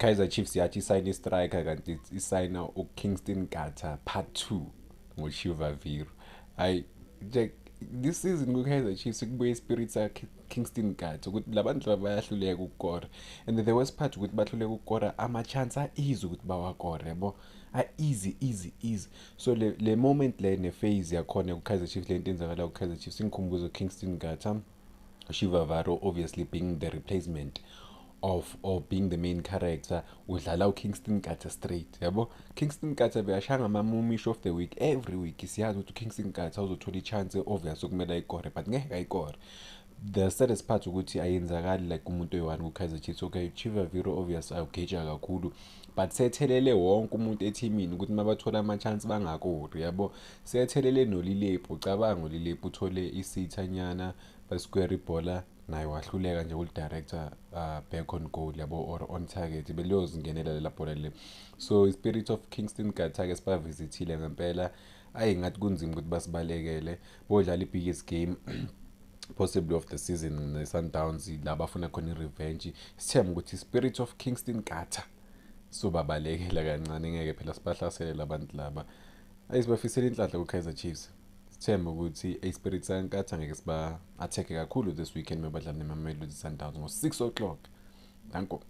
Kaizer Chiefs yathi isayina i-striker, kanti isayina uKingston Nkhatha part 2 ngoChivaviro. Hayi nje, this season ku-Kaizer Chiefs kubuye ispirit sa-Kingston Nkhatha, ukuthi labantu laba bayahluleka ukukora, and the worst part ukuthi bahluleka ukukora ama-chance a-easy ukuthi bawakore, yabo, a-easy, easy, easy. So le moment le ne-phase yakhona ku-Kaizer Chiefs, le nto enzakala ku-Kaizer Chiefs ingikhumbuza Kingston Nkhatha. Chivaviro obviously being the replacement of or being the main character, udlala uKingston Nkhatha straight, yabo. Kingston Nkhatha beyashaya ngama-mumish of the week every week. Siyazi ukuthi uKingston Nkhatha uzothola i-chance obvious okumele ayikore, but ngeke ayikore. The saddest part ukuthi ayenzakali like umuntu oyi-one ku-Kaizer Chiefs. Okay, Chivaviro obvious awugeja kakhulu, but sethelele wonke umuntu ethimini ukuthi uma bathola ama-chance bangakori, yabo. Sethelele noLilepo. Cabanga, uLilepo uthole isithanyana, basquare ibhola, naye wahluleka nje ukulidirector back on goal, yabo, or on target, beliyozingenela lela bhola le. So i-spirit of Kingston Nkhatha-ke sibavisithile ngempela. Ayi, ngathi kunzima ukuthi basibalekele, bodlala i-biggest game possibly of the season ne-Sundowns, la bafuna khona i-revenge. Sithemba ukuthi i-spirit of Kingston Nkhatha sobabalekela kancane, ngeke phela sibahlasele labantu laba. Ayisibafisela inhlanhla ku-Kaizer Chiefs. Sithemba ukuthi i-spirit saNkhatha ngeke siba-attack kakhulu this weekend mabadlala neMamelodi Sundowns ngo-6 o'clock. Danko.